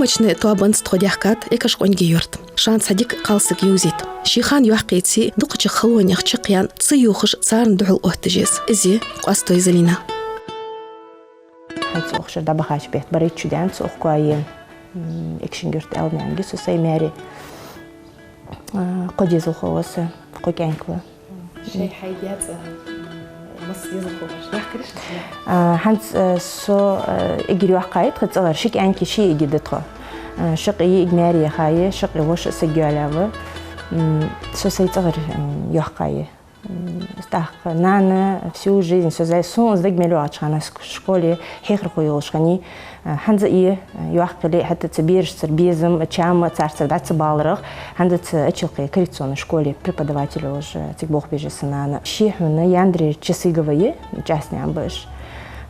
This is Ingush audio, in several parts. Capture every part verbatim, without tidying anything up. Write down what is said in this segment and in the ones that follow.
Кочнай тоабанца тхо даьхкад Экажкъонгий-Юрта. Шоана цхьа дика кхалсаг йовзийт. Ший хана йоккхийцеи дукхача халонех чакхъяьнна ца юхаш, царна духьал оттадеш я из. Из я Къоастой Залина. ХӀанз укх шера дӀабахача бетта барайтта шу даьннад со укх коа ена. М, Экажкъонгий-Юрта аьлча, нанги со сай маьре. А, кхо дезалхо ва са, кхо кӀаьнк ва. Шоай хьай даьца, м, масса дезалхо вар, яхкараш? А, хӀанз, э, со, э, эггара йоккхагӀа я тха цӀагӀара, ши кӀаьнки, ши эгги да тхо. Э, шаккхе йиӀиг маьре яха я, шаккхе воша саг йоалаяь ва. М, со сай цӀагӀара, м, йоккхагӀа я. М, тӀаккха нана всю жизнь со зай, сона из дага мел йоагӀача хана ск-, школе хьехархо йолаш хиннай, э, хӀанз а я, э, йоккха хиле а, хӀаьта цу берашцара безам, чам царцара дӀа ца баларах, хӀанз цу Ачалкхе коррекционни школе преподаватель йолаш, э, цига болх беш я са нана. Ше хьона Яндри Чесыгова я, частный Ӏомабеш.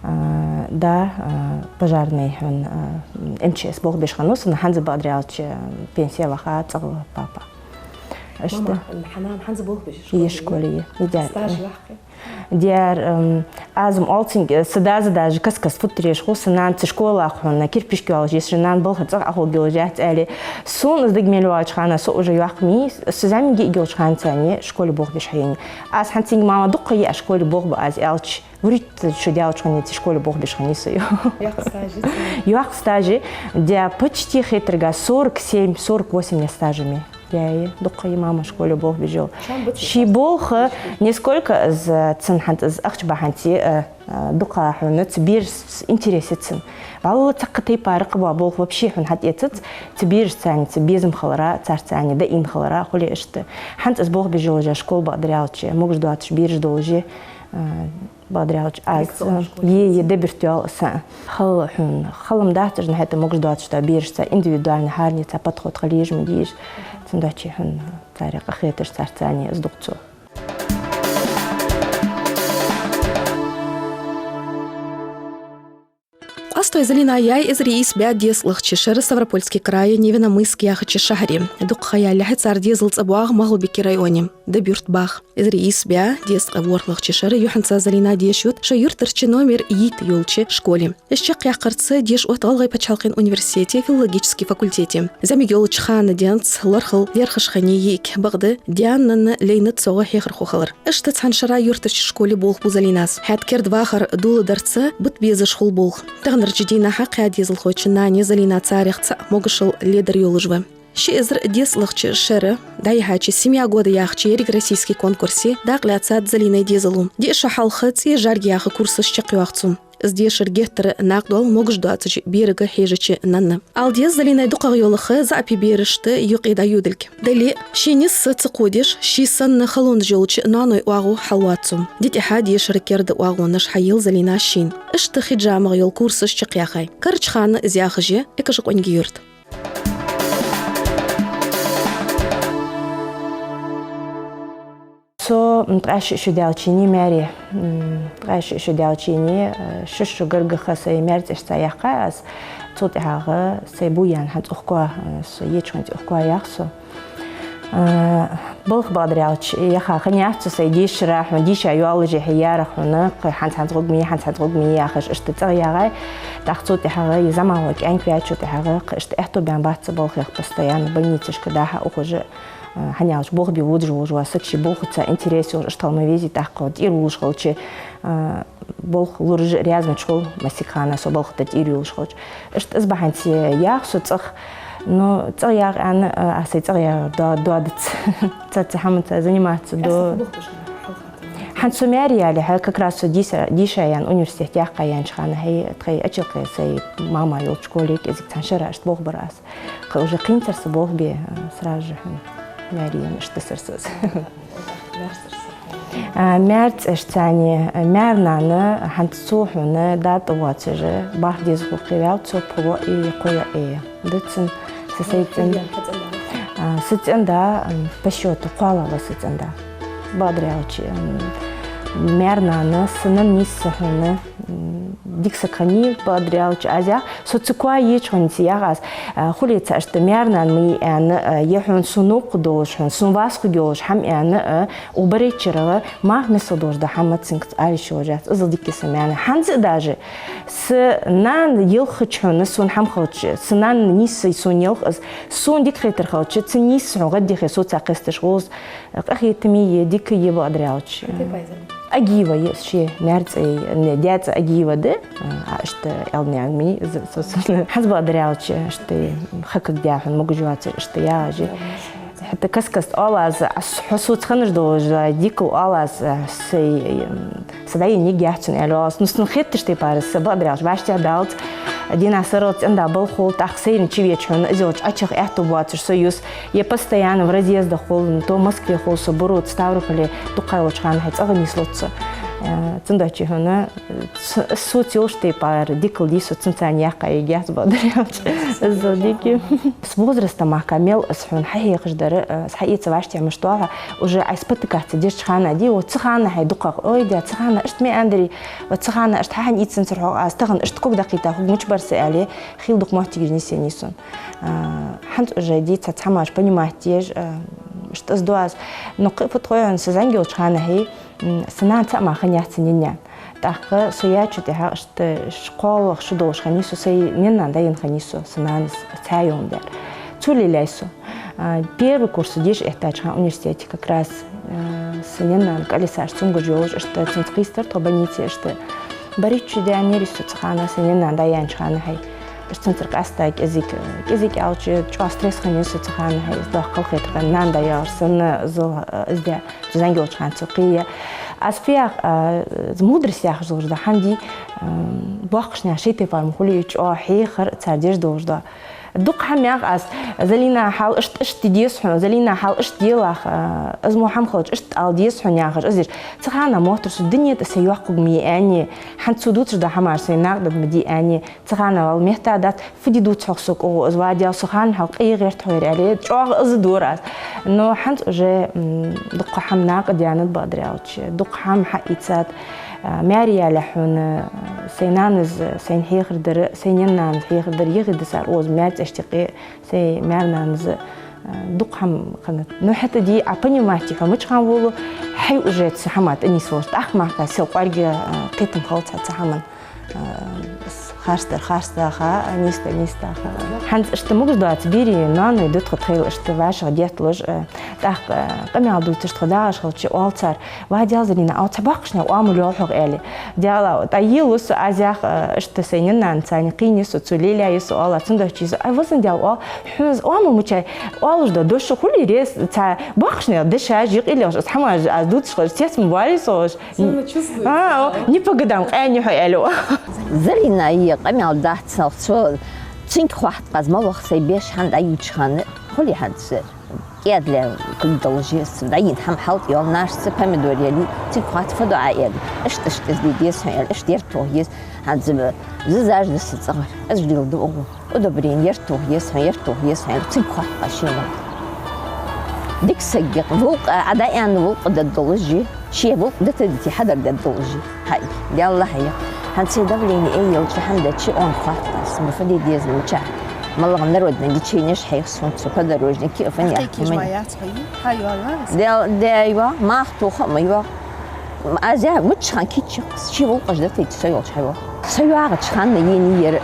Э, да, э, пожарный хьона, э, МЧС болх беш хиннав, сона хӀанз бакъдар аьлча, э, пенсе ваха цӀагӀа ва папа. Иштта. Мама, хьа нана хӀанз болх беш я школе? Е школе, е. Е даьр. Стаж йоаккхий? Даьр, м, аз-м оал цунга, са дас даже каст-каста футтареш хул, са нана цу школах хьона кирпишк йоалаш, еш нана балха цӀагӀа Ӏоховргйолаш яц, аьле. Сона из дага мел йоагӀача хана со уже йоккха ма йий, со зӀамига йиӀиг йолча хана цани школе болх беш хьаенай. Аз хӀанз цунга: «Мама, дукха я школе болх ба аз», аьлча, вурийтта шу даьлча хана цу школе болх беш хиннай со, йоах. Йоккха стаж я цун? Йоккха стаж я. Даь почти хетарга сорок семь, сорок восемь лет стажа ма йий. Яй, дукха я мама школе болх беш йола. Ший болх, нисколько из, цун хӀанз из ахча бахьанца, э, э, дукха хьона цу берашца интерес я цун. Валлахӏи, цхьаккха тайпара кхы ба болх вообще хьона хьатӀаэцац, цу берашцани, цу безам хилара, царцани даим хилара, хуле иштта. ХӀанз из болх беш йолаш я школа, бакъдар аьлча, могаш доацаш бераш долаш я, э, бакъдар аьлча, аз, е, е дебирт йоал са. Хала хьона, хала-м дац уж, но хӀаьта могаш доацаш да берашца индивидуальни хӀаране цхьа подход хила езаш ма дий уж. Цудухьа хьона царех къахеташ, царцани из дукха цо. Къоастой Залина яьй эзар ийс бӀаь дезткъалагӀча шера Ставропольски края Невинномыск яхача шахьаре. Дукха ха ялалехьа цар дезал цӀабоагӀа МагӀалбика районе, Дабюрт бах. Эзар ийс бӀаь дезткъа ворхӀлагӀча шера юххьанца Залина деша ют шоай юртарча номер итт йолча школе. Из чакхъяккхарца деша отт ГӀалгӀай паччахьалкхен университете филологически факультете. ЗӀамига йолча хана денз лоархӀал лерхӀаш хиннай йиӀиг, бакъда даь-нанна лайнад цох хьехархо хилар. Иштта цхьан шера юртарча школе болх бу Залинас. ХӀаьта керда вахар доладарца бита безаш хул болх. Таханарча дийнахьа кхаь дезалхочун нане Залина царех цаӀ могашал ледар йолаш ва. Ши эзар дезткъалагӀча шера дӀаяхьача «Семья года» яхача ерригроссийски конкурсе дакъа лаьцад Залинай дезало. Диъ шу хьалха «ЦӀен жӀарг» яха курсаш чакхйоах цо. Из дешар геттара накъадоал могаш доацача берага хьежача нанна. Ала деза, Залинай дукхагӀа йола ха заӀапе берашта юкъе дӀайодилга. Дале а, ший нийсса ца кходеш, ший санна халонаш йолча ноаной оагӀув хьалвоац цо. Ди тӀехьа дешара керда оагӀонаш хьайийл Залинас шийна. Иштта хиджамагӀа йола курсаш чакхъяьхай. Карарча хана из яхаш я Экажкъонгий-Юрта. Со, м, ткъаь ши шу даьлча ене маьре, м, ткъаь ши шу даьлча ене, э, ши шу гаргагӀа сай маьр-цӀерца яьккхай аз. Цул тӀехьагӀа сай бу яьнна хӀанз укх коа, э, со еча хана укх коа ях со. Э, балха, бакъдар аьлча, яха хиннаяц со сай дешара, хьона дийша йоаллашехьа яра хьона, кхы хӀанз-хӀанз гӀоргма е, хӀанз-хӀанз гӀоргма е яхаш, иштта цӀагӀа ягӀай. ТӀаккха цул тӀехьагӀа из заман вай кӀаьнк ваьчул тӀехьагӀа, кхы иштта аьттув баьнна бац са балхах, постоянно больницашка дӀа-хьа ухаш, э, хӀана аьлча, болх бе водаш волаш вола саг, ший болхаца интерес йолаш, иштта хила ма везий, тӀаккха тӀера волаш хилча, э, болх лораш а раьза ма хул, массе хана со балха тӀа тӀера йолаш хилча. Иштта из бахьанца ях со цӀагӀа. Ну, цӀагӀа ягӀа аьнна, э, аз сай цӀагӀа ягӀар до-, доадац. Цхьацца хӀаманца заниматься до. ХӀанз со маьре ялалехьа, как раз со дийша, дийша яьнна, университет яьккха яьннача хана, хӀай, тхай Ачалкхе сай мама йолча школе кӀезига цхьан шера иштта болх бир аз. Кхы уже кхийна сар са болх бе, э, сразу же хьона маьре яьнна иштта сар са. А, маьр-цӀерца цани, а, маьр-нана, хӀанз цо хьона да тӀавоацаш, бархӀ дезалхо кхеваьл, цо пхи воӀ е кхо йоӀ е да цун. Са сай цӀен-, а, са цӀен-да, м, по счёту кхоалагӀа ва са цӀен-да. Бакъдар аьлча, м, Маьр-нана, са нана нийсса хьона, м, дика саг хиннай, бакъдар аьлча, аз ях, со цу коа еча хьона ца ях аз, а, хуле цхьа иштта маьр-нана ма йий аьнна, а, е хьона сона новкъа долаш, хьона сона васкхуг йолаш хӀама аьнна, а, укх барайтта шера маха мисал долаш да хӀама цунга ала йиш йолаш яц, из дика са маьр-нана. ХӀанз а даже са нана елхача хьона сона хӀама хилча, са нана нийсса сона елх из, сона дика хетар хилча, цун нийсса хьона гӀаддехе со цхьа кхесташ гӀоз, къахетаме е, дика е, бакъдар аьлча. Агиева я из, ший маьр-цӀи, не, даь-цӀи Агиева да, а, иштта аьлча нагми, из, со, со, хӀанз, бакъдар аьлча, иштта хакаг даь хьона могаш йоацар, иштта ягӀаш я. ХӀаьта каст-каста оал аз, аз хьо соца хиннаш долаш, дикал оал аз, а, сай, м, са даьна йига яц сона аьле оал аз. Ну, сона хеташ тайпара, са, бакъдар аьлча, вӀаштӀехьадалац. Дийнахьа сарралца цӀенда балха хул, тӀаккха сайран чу веча хьона, из йолча Ӏочуяха аьттув боацаш со юс, е постоянно в разъездах хул, то Москве хул со, Буро, Ставрополе, дукха йолча хана хьай цӀагӀа нийслуц со. Э, цудухьа хьона, ц-, соца йолаш тайпара дикал дий со, цунца цхьана яьккха йига яц, бакъдар аьлча. Из дика. С возрастом махка мел аз хьона хьахьехаш дар, э, аз хьаэца вӀаштӀехьа мишта доал хьа, уже Ӏа спотыкаться деча хана дий, вот цу хана хьай дукхагӀа, ой, да, цу хана иштта ма аьннадарий, вот цу хана иштта хьахьанийцанзар хьога, аз тахан иштта ког даккхийта хургвац бар са аьле, хила дукха моттигаш нийсъеннай сона. А, хӀанз уже дий цхьа цхьа хӀамаш понимать деш, а, иштта из ду аз. Но кхы а фу тхой хьона, са зӀамига йолча хана хьай, м, са нана цаӀ мара хиннаяц, са нана. ТӀаккха со яьчул тӀехьагӀа иштта ш-, кхоалагӀа шу долаш хиннай со, сай нана-нана дӀаенна хиннай со, са нанас цхьа йолаш дар. Цо лелаяьй со. А, первый курс деша эттача хана университете как раз, а, са нана-нана кӀалисаш цамогаш йолаш, иштта цунца кхийстар тхо больнице, иштта барайтта шу даьннарий со цу хана, са нана-нана дӀаяьннача хана хьай. Иштта цунцара къаьстта кӀезига, кӀезига аьлча, чӀоагӀа стресс хиннай са цу хана хьай, из доккха халахетар хиннай, нана дӀаяьлча санна, зал, а, из де, цу зӀамига йолча хана цо кхийя. Аз фу ях, а, мудрость яхаш долаш да хӀама дий, а, боккхагӀча наьха ший тайпара ма хулий, чӀоагӀа хьехар цар деш долаш да. Дукха хӀама ях аз, Залина, хьал иштта, иштта де деза хьона, Залина, хьал иштта делахь, а, из мо хӀама хилча, иштта ала деза хьона яхаш, из деш. Цу хана моттар со, дунен тӀа сай йоккхаг ма йий аьнна, хӀанз цо дувцаш да хӀамаш сай накъадаргда ма дий аьнна, цу хана вала метта дац, фу де дувц хьогӀ со кӀугӀу, из ва дел, со хана хьал къе гӀерта хьойр аьле, чӀоагӀа из дора аз. Но хӀанз уже, м, дукха хӀама накъадаьннад, бакъдар аьлча, дукха хӀама хьаийцад, а, маьре яле хьона, сай нанас сайна хьехар дар, сай нана-нанас хьехар дар, егӀи дисар оза маьр-цӀаш тӀа къе, сай маьр-нанас, а, дукха хӀама хиннад. Ну, хӀаьта дий, Ӏа понимать дий хьо мича хана волалу, хьай уже цу хӀаман тӀа нийслуш, тӀаккха мара сел кӀоарга, а, кхетам хилац цу хӀаман. А, с-, харцдар харцдаха, нийсдар нийсдаха. ХӀанз иштта могаш доаца берий, ноаной да тхо тхоайла иштта вӀашагӀ детталуш, а, тӀаккха, а, къамаьл дувцаш тхо дагӀаш хилча, оал цар, ва дел, Залина, оал, цхьа боккхагӀча наьха оамал йола хьога аьле. Дела, тӀа йилла со, аз ях, а, иштта сай нана-нана царна кхийнай со, цо лелаяьй со, оал, цудухьа из, ай, везан Дела, оал, хьона из оамал мичай, оалаш да, дош хулий рес, цхьа боккхагӀча наьха дешаш, юкъе лелаш, аз хӀамаш, аз дувцаш хилча, цецма барий со оаш. Цунна чувствуется, а, да? Не по годам къаьннай хьо аьле. Залина, е къамаьл дац, цо, цунга хоатт-кх аз, моллагӀа сай беш хӀама дӀаювцача хана, хулий хӀанз, кӀаьдле кулг долаш я, дӀаенна хӀама хьалтӀайоал, нашца помидор яле, цунга хоатт, фу ду Ӏа аьле. Иштта, иштта из де деза хьона аьле, иштта ер тоха еза. ХӀанз зизаш да са цӀагӀара, аз леладу укхо. Удобрени ер тоха еза хьона, ер тоха еза хьона, цунга хоатт-кх аз шийна. Дика саг я, гӀулакх, Ӏа дӀааьнна гӀулакх дергдолаш я, ше гӀулакх дита-дите хьадаргдергдолаш я. ХӀаьта, Даьла хьехар. ХӀанз сай давлени эгӀа йолча хӀама дича, цунга хоатт-кх аз, ма фу де деза мичахьа. МалагӀа народни леченеш хьех сона цо, подорожники а фу яхь. Хьайкиш ма яц хьо, хьа йоагӀа? Даьла, даьла йоагӀа, мах тоха а ма йоагӀа. Аз яхар, мичча хана кийчъяц, ший гӀулакхаш дитийта со йолча хьайоагӀа. Со йоагӀача хана енай ер,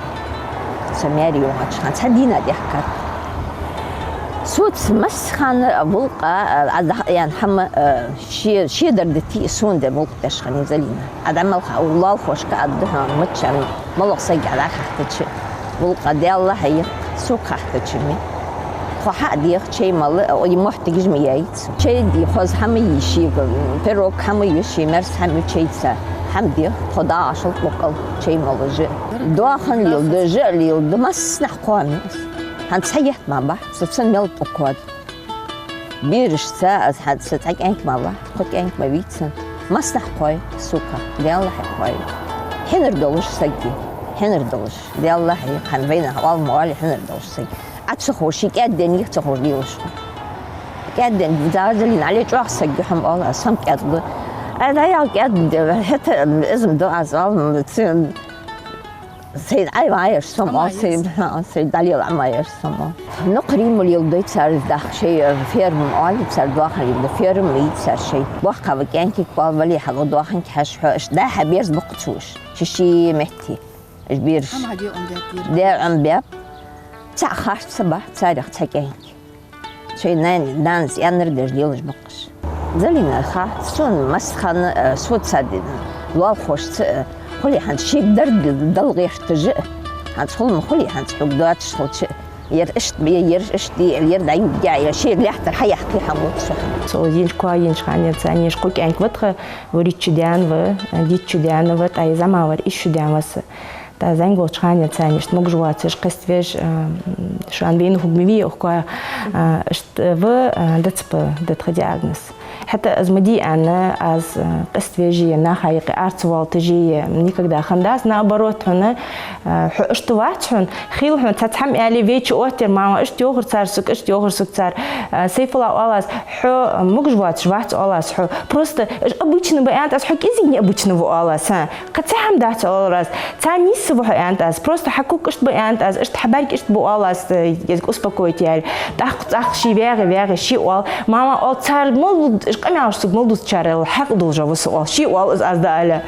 со маьре йоагӀача хана, цхьа дийнахьа даьхкад. Соца массахана гӀулакх, а, аз дӀааьнна хӀама, а, ше, шедар дитий, сона де гӀулакх деш хиннай Залина. Ӏа дӀа мел ха, лоалахошка а да хьона, мичча моллагӀа саг Ӏа дӀахьехача. ГӀулакх, Даьла хьехар, сога хаттача ма. Тхо хьа а дех, чай мала, а, и моттигаш ма яйц. Чай де, хоза хӀама я шийга, пирог хӀама я ший, мерза хӀама я чайца. ХӀама дех, тхо дагӀашал тӀаккха чай мала жа. Доахан леладу, жа леладу, массанахьа кхоам я. ХӀанз цхьа етт ма бахь, со цун мел тӀакхоаду. Берашца аз хӀанз са цхьа кӀаьнк мала, кхо кӀаьнк ма вий цун. Массанахьа кхоай, сука, Даьла хьехар, кхоай. Хьинар долаш саг я, хьинар долаш. Даьла хьехар, хӀама вайнаха оал ма оалий, хьинар долаш саг я. Ӏа ца ховш, ший кӀаьдденна юха ца ховш лелаш хул. КӀаьдденна, Залина, Ӏале чӀоагӀа саг я хьона, оал аз, сам кӀаьдлу. Ай, да, ял кӀаьд, хӀаьта из-м ду аз, ал-м цун, сай Ӏай ваеш сом, Ӏай сай, ваеш. Хьа, сай дӀалела Ӏай ваеш сом. Нукхарий мо леладой цар, даха шоай ферма оал цар, доахан леладу, ферма йий цар шоай. БоккхагӀа ва кӀаьнк, кхы вале хьа ва доаханка хьаьша хьо, иштта дӀа-хьа берза бу-кх цо уж. Ший-ший метте. Уж бераш. Хьама хьа де Ӏомабаьб дера? Де Ӏомабаьб. Цхьа харц ца бац царех цхьа кӀаьнк. Шоай нана, нанас аьннар деш лелаш ба-кх уж. Залина ха, сона массахана, э, со ца дина, лоалахошца, э, хуле хӀанз шийга дар д-, дала гӀерташ а, хӀанз хул ма хуле хӀанз хьога доацаш хилча, ер иштта бе, ер иштта де, ер дӀаювга, ер ший лаьттара хьаяккха хӀама луц шо хӀама. Со зинчкоа йинчхьанца, неш кхо кӀаьнк ва тха, вурийтта шу даьнна ва, дийтта шу даьнна ва, тӀа из зӀамагӀвар исс шу даьнна ва са. ТӀа зӀамига волча хана царна иштта могаш воацаш, кхеставеш, а, шоана вайна хӀама ма вий, укхаза, а, иштта ва, а, ДЦП, да тха диагноз. ХӀаьта аз ма дий аьнна, аз, а, кхеставеш а, наха юкъе ара ца валийташ а, никогда хиннадац, наоборот, хьона, а, хьо иштта вац хьона, хила хьона цхьа цхьа хӀама аьле, вайча оттар, мама, иштта йоахар цар сога, иштта йоахар сога цар. А, Сайфулла, оал аз, хьо могаш воацаш вац, оал аз, хьо. Просто уж обычно ба аьннад аз, хьо кӀезига необычно ва, оал аз, хӀа. Кхы цхьа хӀама дац, оал аз. Цхьа нийсса ва хьо, аьннад аз. Просто хьа ког иштта ба, аьннад аз. Иштта хьа бӀарг иштта ба, оал аз, э, кӀезига успокоить яьй. ТӀаккха цӀаккха ше вагӀе, вагӀе, ше оал: «Мама, оал, цар мел лу-, уж къамаьлаш сога мел дувцачар хьакъ долаш ва со», оал. Ше оал из аз дӀаала.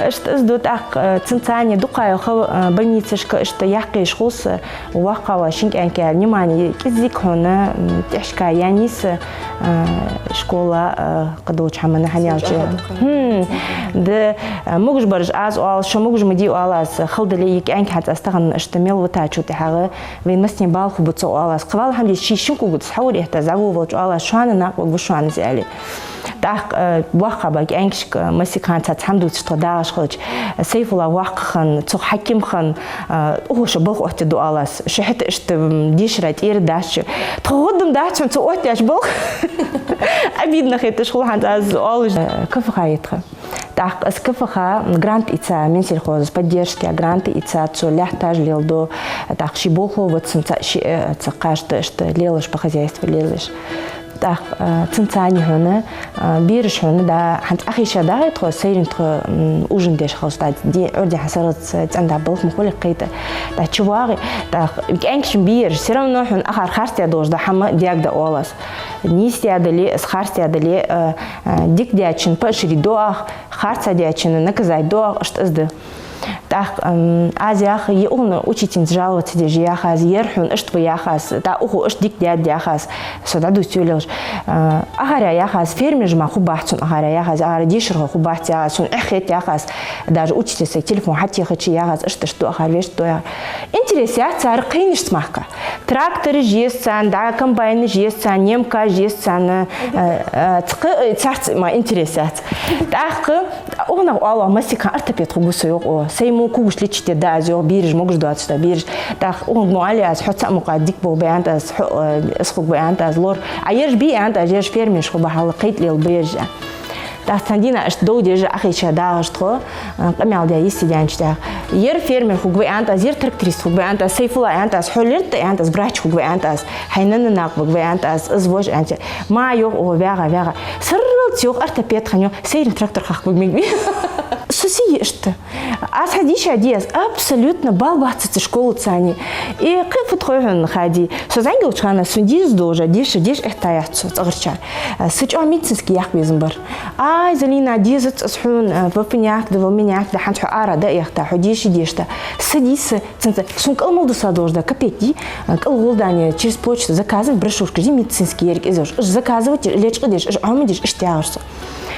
Иштта из ду тӀаккха, э, цунца цхьана дукха ха, э, больницашка иштта яккха йиш хул са, воккхагӀа ва шин кӀаьнк аьнна, внимание кӀезига хьона, м, тӀехьашка яьннай са, э, школа, э, кхы долча хӀаманна хьаьнал чӀоагӀа. ХӀм. Да, а, могаш бараш аз оал, шо могаш ма дий, оал аз, хала дале а, кӀаьнк хӀанз аз тахан иштта мел витачул тӀехьагӀа, вайна массане бала хургба цох, оал аз. Кхы вала хӀама дий, ший шин кога тӀа схьавар эхта, зӀавола волча оал аз, шоана накъа варгва шоана из аьле. ТӀаккха, а, боккхагӀа ба кӀаьнкашка, массехк хана цхьа хӀама дувцаш тхо дагӀаш хилча, Сайфулла воккха хинна, цох хьаким хинна, а, укхо шо балха оттаду, оал аз. Шо хӀаьта иштта, м, дешара тӀера дац шо. Тхо гӀадам дац хьона цо оттадаьча балха. Обидно хеташ хул хӀанз аз оалаш. Э, КФХ я тха. ТӀаккха из КФХ грант ийца, Минсельхоза поддержка грант ийца, цо лаьтташ леладу. ТӀаккха ший болхло ва цунца, ший, э, цу кхашта иштта лелаш, по хозяйству лелаш. ТӀаккха, э, цунца цхьана хьона, э, бераш хьона, да, хӀанз Ӏохайша дагӀе тхо, сайран тхо, м, ужин деш хилча, да, ди-, орден хьасаргӀаца цӀенда балха ма хулий кхийтта. Да, чу вагӀе, да, кӀаьнкашта бераш, всё равно хьона акхар харцдаь долаш да хӀама даьгда, оал аз. Нийсдаь дале, из харцдаь дале, э, э, дика даьчоа поощрить ду оаха, харцдаьчоа наказать ду оаха, иштта из да. ТӀаккха, м, аз ях, е укхун учительница жаловаться деш, ях аз, ер хьона иштта ва, ях аз, тӀа укхо иштта дика даьд, ях аз, со дӀадувца йолаелаш. Э, акхарга ях аз, фермераш мара хургбац хьона акхарга, ях аз, акхар дешархой хургбац, ях аз, сона эхь хет, ях аз, даже учительница телефон хьатехача, ях аз, иштта, иштта ду акхар, вешта ду, ях. Интерес яц цар кхийнашца мара. Трактораш еза царна, да, комбайнаш еза царна, немкаш еза царна, э, э, цкъа, э, царца мара интерес яц. ТӀаккха укхунах оал, массехк хана ортопед хургва со, йоах, о, сай мо когаш лечить де да аз, йоах, бераш могаш доацаш да, бераш. ТӀаккха укхунга мо аьле аз, хьо цхьа мукъа дика болх бе, аьннад аз, хьо, э, из хургба, аьннад аз, лор. А ераш бе, аьннад аз, ераш фермераш хургба, хьал кхеталел бераш. ТӀаккха цхьан дийнахьа иштта дов деш Ӏохайша дагӀаш тхо, э, къамаьл даь йисте даьннача тӀехьа. Ер фермер хургва, аьннад аз, ер тракторист хургва, аьннад аз, Сайфулла, аьннад аз, хьо лерта, аьннад аз, врач хургва, аьннад аз, хьай нанна накъа варгва, аьннад аз, из вож, аьннад. Ма, йоах, о, вагӀа, вагӀа. Сарралца, йоах, ортопед хинна, йоах, сайран трактор хахка варгва мег. Со сий иштта. Аз хьадийша дий аз, абсолютно бала бац цу школаца цхьана. И кхы фу тхой хьона, Хади. Со зӀамига волча хана сона дезаш долаш, деша, деша эхта яц со цӀагӀарчар. Са чӀоагӀа медицински яккха безам бар. Ай, Залина, дезац аз хьона, ва фу нах да, ва ми нах да, хӀанз хьо ара да эхта, хьо деши дешта. Са дий са, цунца, сона кӀал мел дусса долаш да, капек дий, кӀал гӀолла даьнна через почту заказывать, брошюркаш дий медицински ерг изош. Уж заказывать деш, лечкъа деш, уж Ӏомадеш, иштта ягӀаш со.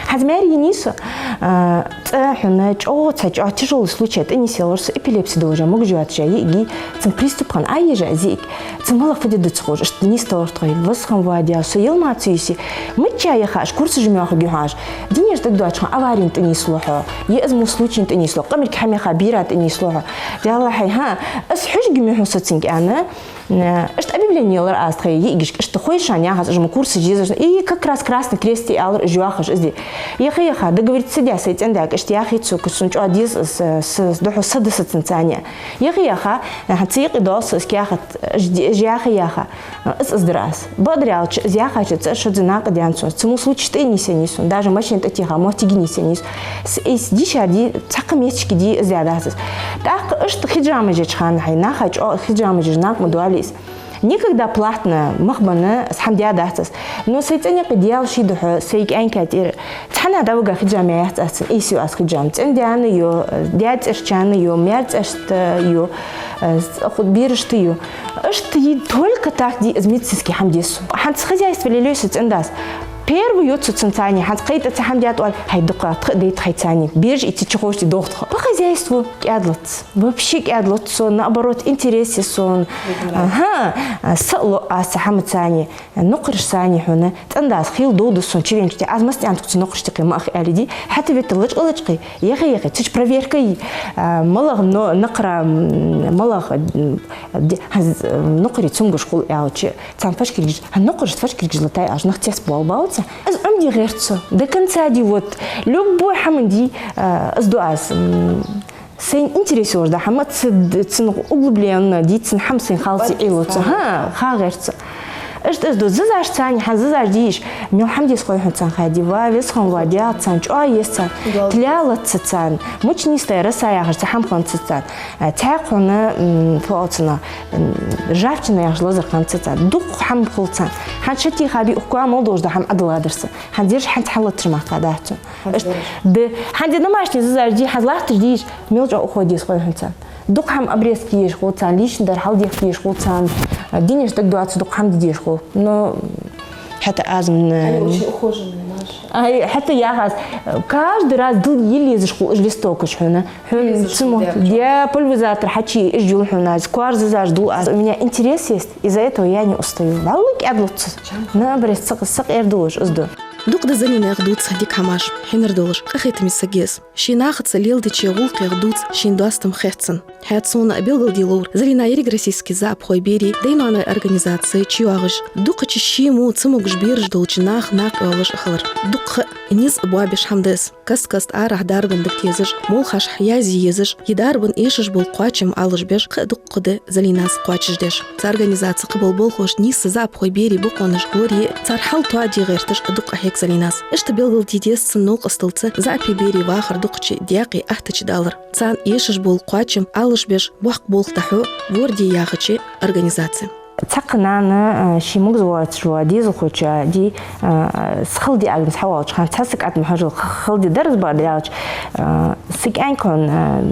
ХӀанз маьре йийнай со, а, цӀа хьона чӀоагӀа цхьа чӀоагӀа тяжёлый случай тӀанийсъелар со, эпилепси долаш, могаш йоацаш йиӀиг, цун приступ хинна, Ӏоежа из йиӀиг. Цун малагӀа фу де деза ца ховш, иштта нийсделар тхо, васхам вадя, со ел ма ца йисий. Мичча яха, аш курсаш ма йоахаргья хьона аш. Динеш дагадоацаш хьона аварийна тӀанийслу хьо. Е из мо случайна тӀанийслу, къамарг хьамеха бера тӀанийслу хьо. Даьла хьай, хӀа, аз хьожаргья ма хьона со цунга, аьнна. Э, иштта объявлени елар аз тха йиӀигашка, иштта хой шоана яхаш, уж ма курсаш езаш. И как раз Красный Крест аьлар уж йоахаш из. Яха-яха, договориться даь, сай цӀен-даьга иштта яхий цо, кхы сона чӀоагӀа деза из, с-, с-, духьал са да са цунца цхьана. Яха-яха, хӀанз цу юкъе доал со из каьхат, уж ди-, уж яха-яха. Из, из дар аз. Бакъдар аьлча, из яхача цӀа шозза накъадаьнна сона. Цу мо случае тӀа а нийсъеннай сона. Даже машен тӀа теха моттиге нийсъеннай сона. С-, из дийша ди, цхьаккха меттигашка ди из яь дац из. ТӀаккха иштта хиджамаш еча хана хьай, наха чӀоагӀа хиджамаш еча накъа ма доалий из. Никогда платно мах бенна из хӀама даь дац аз. Но сай цӀен юкъе Даьла ший духьа, сай кӀаьнка тӀера цхьанне дӀавига хиджам яь яц аз цун, ийс ю аз хиджам. ЦӀен-даьна ю, даь-цӀерчарна ю, маьр-цӀерашта ю, э, с-, ху-, берашта ю. Иштта ди только так ди из медицински хӀама деза сона. ХӀанз хозяйство лелаю са цӀен-дас. Первый ю цо цунца цхьана, хӀанз кхы тӀа цхьа хӀама даьд оале, хьай дукха тха дайта хьай цхьана. Бераш и цу чу ховш ди дохтха. По хозяйству кӀаьдлац. Вообще кӀаьдлац сона, наоборот, интерес я сона. Ага, са а лу аз цу хӀамаца цхьана, нукхараш цхьана хьона, цӀен-дас хила дов да сона чувенча тӀа, аз массанена тхоца нукхараш тӀакхе ма аха аьле ди, хӀаьта вита лачкъа-лачкъа, яха-яха, цу чу проверка я, а, малагӀа но-, нукхара, м, малагӀа, м, де-, хӀанз, э, нукхари цамогаш хул аьлча, царна фашкаргаш, хӀанз нукхарашта фашкаргаш латай аьлча, нах цецбоалабац цар. Из Ӏомаде гӀерт со. До конца ди вот, любой хӀама ди, э, из ду аз, м, Сайна интерес йолаш да хӀама, ц-, д-, цун углубленно ди, цун хӀама сайна халца Ӏилуца. ХӀа, ха гӀерца. Иштта из ду, зизаш царна, хӀанз зизаш дийш, мел хӀама деза хой хьона царна ха ди, ва, веза хинна ва, Даьла царна, чӀоагӀа еза царна, тӀа лаьлаца царна, мучнистая роса яхаш цхьа хӀама хиннад царна, а, цхьаькха хьона, м, фу оал цунах, м, ржавчина яхаш лазар хиннад царна, дукха хӀама хул царна. ХӀанз ша тӀехьа би ухкуа мел долаш да хӀама Ӏадала дар са. ХӀанз ераш хӀанз хьаллатташ мара дац цун. ХӀанз Аш-, дераш. Да. ХӀанз домашний зизаш ди, хӀанз латташ дийш, мел чӀоагӀа ухо деза хой хьона царна. Дукха хӀама обрезки еш хул царна, лишний дар хьалдехка еш хул царна, динеш дагадоаца дукха хӀама де дезаш хул. Но хӀаьта аз м-, Они очень ухоженные, Маша. Ай, хӀаьта яхаш, каждый раз дил йил езаш хул уж листовкаш хьона. Хьона Пульверизатор цу мо-, дяхача. Я пульверизатор хьачи, уж юл хьона аз, коара зизаш дул аз. У меня интерес есть, из-за этого я не устаю. Валлахь, кӀаьдлуц. Чам? Наоборот, сакъ-, сакъердалуш из ду. Дукха да Залинах дувца дика хӀамаш, хьинар долаш, къахетаме саг я из. Ший нахаца леладеча гӀулакхех дувц шийна доастам хет цун. ХӀаьта сона белгалде ловр Залина ерригроссийски заӀапхой берий дай-ноаной организаце чуйоагӀаш, дукхача ший мо цамогаш бераш долча наха накъайоалаш хилар. Дукха низ а боабеш хӀама да из. Каст-каста арахьа дарбан дага тезаш, молхаш язъе езаш, е дарбан эшаш бола кхоачам Ӏалашбеш, кхы а дукха да Залинас кхоачашдеш. Цу организаце кхыбола болхлоша нийсса заӀапхой берий бокъонаш лорае, цар хьал тоаде гӀерташ дукха къахьег Залинас. Иштта белгалде деза цун новкъосталца заӀапий берий вахар дукхача даькъе аттача далар. Царна эшаш бола кхоачам Ӏалашбеш боккха болх дӀахьу «Ворди» яхача организаце. Цхьаккха нана, а, ший мугза воацаш вола дезалхочоа ди, а, с-, хала ди агнес хьавоалача хана, цхьа саг атта ма хьажал х-, хала ди дар из бакъдар аьлча, а, са кӀаьнк хьона, а,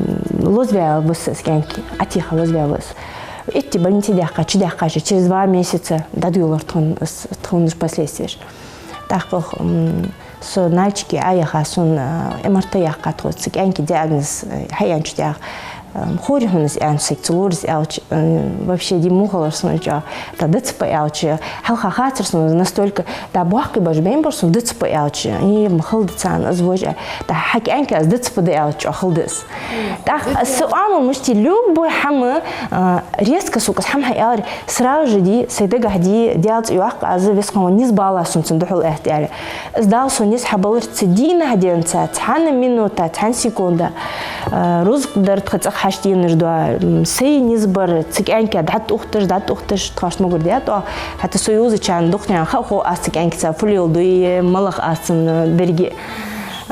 лозаваьв бус са кӀаьнк, атта ха лозаваьв бус. Итти больнице даьккха, чудаьккхача, через два месяца дӀадоалар тхона, с-, тхона уж последствияш. ТӀаккха, м, со Нальчике Ӏояха, сона, э, МРТ яьккха тхо, са кӀаьнка диагноз, э, хьаеннача тӀехьа, э, ховргда хьона из аьнна, сайга ца лораш аьлча, э, вообще ди мухалар сона чӀоагӀа, да ДЦП аьлча, хьалха хацар сона настолько, да боккхий баш бейн бар сона ДЦП аьлча, и ма хала да царна, из вож, да хьа кӀаьнка из ДЦП да аьлча, чӀоагӀа хала да из. ТӀаккха са Ӏамал мишта я, любой хӀама, а, резко, сука, хӀама хьаалар, сразу же ди, сай дагахь ди, Даьла цӀи йоаккх аз, весхан низ бала сона цун духьал аьтта аьле. Из Дала сона низ хьабалар цу дийнахьа денз, цхьан минута, цхьан секунда. А, рузкъ дар тха цӀагӀа хьаштенаш да, м, сай низ бар, цу кӀаьнка дӀатӀухташ, дӀатӀухташ, тхоаш могар даьтӀо. ХӀаьта со юзачарна дукханена ха хо аз цу кӀаьнкаца фу леладу, малагӀа аз цун деррига.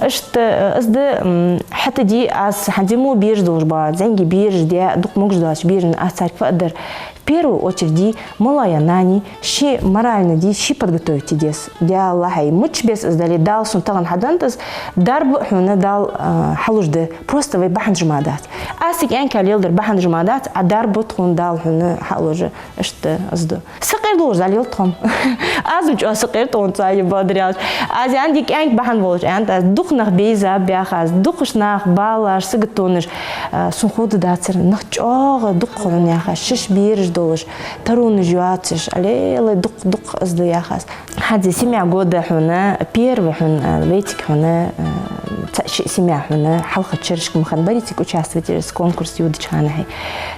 Иштта, э, из да, м, хӀаьта ди аз хӀанз мо бераш долаш ба, зӀамига бераш, даь, дукха могаш доацаш бераш, аз царга фу аргдар. В первую очередь ди, малая нани, ший морально ди, ший подготовить де деза. Даьла хьай, мичча беса из дале, Дала сона тахан хьаденнад из, дарба хьона Дала, э, хьалуш да. Просто вай бахьан жма дац. Аз са кӀаьнка леладар бахьан жма дац, а дарба тхона Дала хьона хьалуш да. Иштта из да. Сакъердалуш далил тхона. Аз ма чӀоагӀа сакъерда тхона цхьа е бакъдар аьлча. Аз ян ди кӀаьнк бахьан волаш, аьннад аз, дукха нах бейза баьха аз, дукхаш нах балаш, сагатонаш, а, сона ховргдацар, нах чӀоагӀа дукха хьона яхаш, шиш бераш долаш, таронаш йоацаш, алелай дукха, дукха из да яхаш. ХӀанз семья года хьона, первый хьона, а, вайтик хьона, а, цхьа ши семья хьона, хьалха чарашка ма хиннабарий цига участвовать яр, конкурс йодача хана хьай.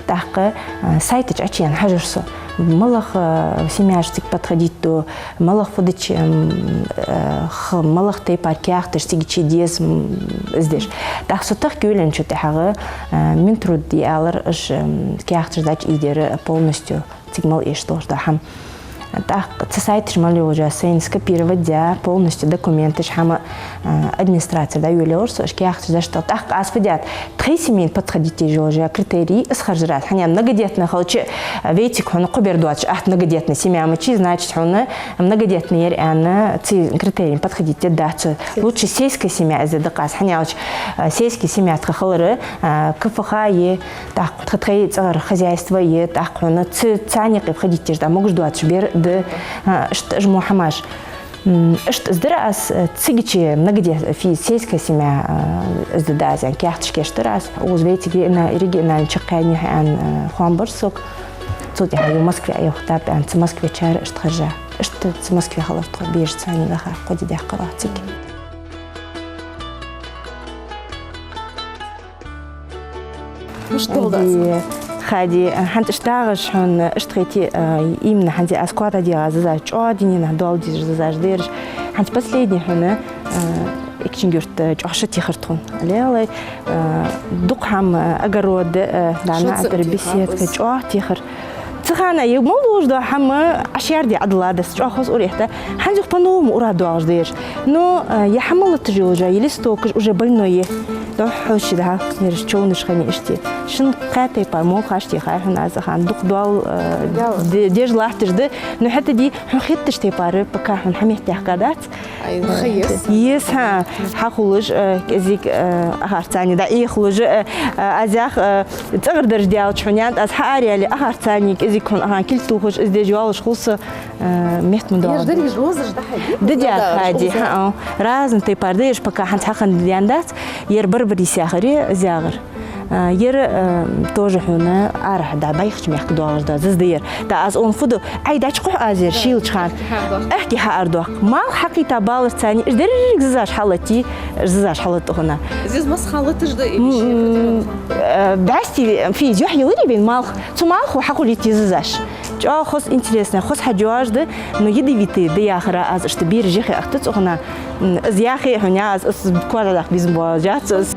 ТӀаккха, а, сайта чу Ӏочуяьнна хьажар со. МалагӀа, э, семьяш цига подходить ду, малагӀа фу дича, м, э, х-, малагӀа тайпара каьхаташ цига чу деза, м, из деш. ТӀаккха со тахка йолаеннача тӀехьагӀа, э, Минтруд яхар, уж, м, каьхаташ дӀачуийдер полностью цига мел эшаш долаш да хӀама. ТӀаккха цу сайташ мел йолаш, сайна скопировать даь, полностью документаш, хӀама, э, администрацера дӀайолаелар со, уж каьхаташ дӀачудаьлар. ТӀаккха аз фу даьд, тхоай семьяйна подходить еш йола критерий из харжар аз. ХӀана аьлча многодетни хилча, э, вайцига хьона кхо бер доацаш атта многодетни семья ма йий, значит, хьона многодетни яр аьнна, цу критерийна подходить дац. Лучше сельская семья из де деза аз. ХӀана аьлча, э, сельская семья тха хилар, э, КФХ я, тӀаккха тха тхоай цӀагӀара хозяйство я, тӀаккха хьона цу, царна юкъе входить еш да могаш доацаш бер да, э, иштта уж мо хӀамаш. М, иштта из дар аз, э, цига чу многодет-, фи-, сельская семья, э, из де деза аьнна, каьхаташ кийчдаьр аз. Укхаза вайцига региона-, региональни чаккхенна юхь аьнна, э, хоам бар сога. Цул тӀехьагӀа Москве Ӏоюхатаб аьнна, цу Москве чар иштта харжа. Иштта цу Москве хилар тхо бераш царна даха, кхо ди даьккхар оаха цига. Мишта долаш да? Хади, хӀанз иштта дагӀаш хьона, иштта хетий, а, именно хӀанз аз кхоачадергда зазаш, чӀоагӀа дуненах дола дезаш зазаш да ераш. ХӀанз последний хьона, а, Экажкъонгий-Юрта чӀоагӀа шо техар тхона. Лелай, а, дукха хӀама, огород, а, дӀа-наӀарга беседка, шо ца техар. ЧӀоагӀа техар. Цу хана е мел долаш дола хӀама Ӏа шаьрде Ӏодилла да, чӀоагӀа хоза ура этта. ХӀанз юха по-новому ура доагӀаш да ераш. Но, э, е хӀама латаш йолаш я, е листокаш уже больной я. Духхьал ши дӀа, ераш човнаш хиннай иштта. Шин кхаь тайпара молхаш техай хьона аз хӀанз дукха дол, э, де-, деш латташ да. Но хӀаьта ди хьона хетташ тайпара, пока хьона хӀама меттехка дац. Ай, ха ес? Ес, хӀа, хьахулаш, э, кӀезига, э, ахарцани, да, ихулаш, э, э, аз ях, э, цӀагӀара дарж даьлча хьона янт, аз хьаараяьле ахарцани, кӀезига хьона ахан кил тухаш, из деш йолаш хул со, э, метта ма доагӀа. Ераш деррига розаш да хьай? Да, да, да, хади, хӀа, разный тайпара да ераш, пока хӀанз хьахинна даьннадац, ер барбарис яхар я, из ягӀар. А, ер, а, тоже хьона арахьа да, бӀайхача мехка доагӀаш да, заз да ер. ТӀаккха аз он фу ду, Ӏай дачкхухь аз ер, шийлача хана. Ахки хьаардох. Малх хьакхийтта баларцани, иш деррига зазаш хьалатий, зазаш хьалатта хьона. Заз мас хьалаташ да, и ши. М, э, бӀаьсти физ юхь йилари бен малх. Цу малхо хьакхулийти зазаш. ЧӀоагӀа хоза интересно, хоза хьадж йоагӀаш да, но ядовитый да яхар аз иштта бераш яхе ахта цу хана. М, из яхе хьона, аз, аз кхоачадаккха безам боагӀаш яц аз.